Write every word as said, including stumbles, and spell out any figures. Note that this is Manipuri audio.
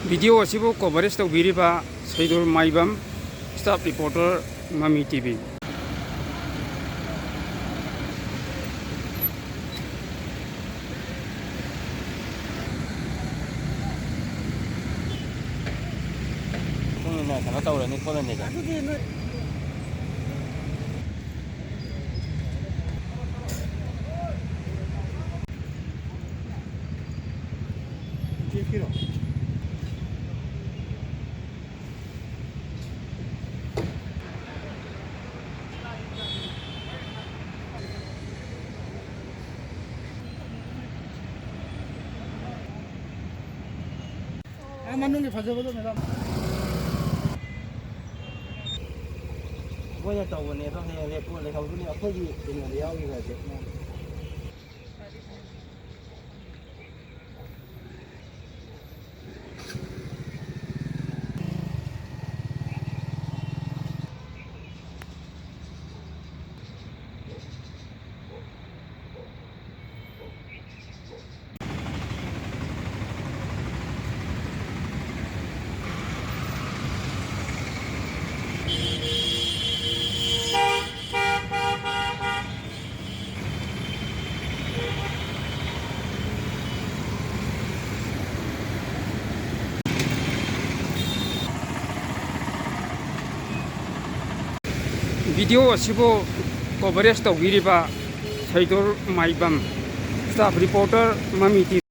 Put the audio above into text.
ꯚꯤꯗꯤꯑꯣ ꯑꯁꯤꯕꯨ ꯀꯣꯚꯔꯦꯖ ꯇꯧꯕꯤꯔꯤꯕ ꯁꯩꯗꯨꯔ ꯃꯥꯏꯕꯝ, staff reporter, ꯃꯃꯤ ꯇꯤ ꯚꯤ꯫ ꯃꯇꯨꯡ ꯏꯟꯅ ꯀꯩꯅꯣ ꯇꯧꯔꯅꯤ ꯈꯣꯠꯂꯅꯤꯗ꯫ ꯑꯗꯨꯗꯤ ꯅꯣꯏ ꯆꯦꯛꯀꯤꯔꯣ? ꯑꯥ, ꯃꯅꯨꯡꯒꯤ ꯐꯖꯕꯗꯣ, ꯃꯦꯗꯥꯝ꯫ ꯑꯩꯈꯣꯏꯅ ꯇꯧꯕꯅꯦ ꯑꯗꯣ, ꯍꯌꯦꯡ ꯔꯦꯀꯣꯔꯗ ꯂꯩꯍꯧꯗꯣꯏꯅꯦ, ꯑꯩꯈꯣꯏꯒꯤ ꯀꯩꯅꯣꯗ ꯌꯥꯎꯈꯤꯕ ꯍꯥꯏꯁꯦ꯫ ꯚꯤꯗꯤꯑꯣ ꯑꯁꯤꯕꯨ ꯀꯣꯚꯔꯦꯖ ꯇꯧꯕꯤꯔꯤꯕ ꯁꯩꯗꯨꯔ ꯃꯥꯏꯕꯝ, staff reporter, ꯃꯃꯤ ꯇꯤ ꯚꯤ꯫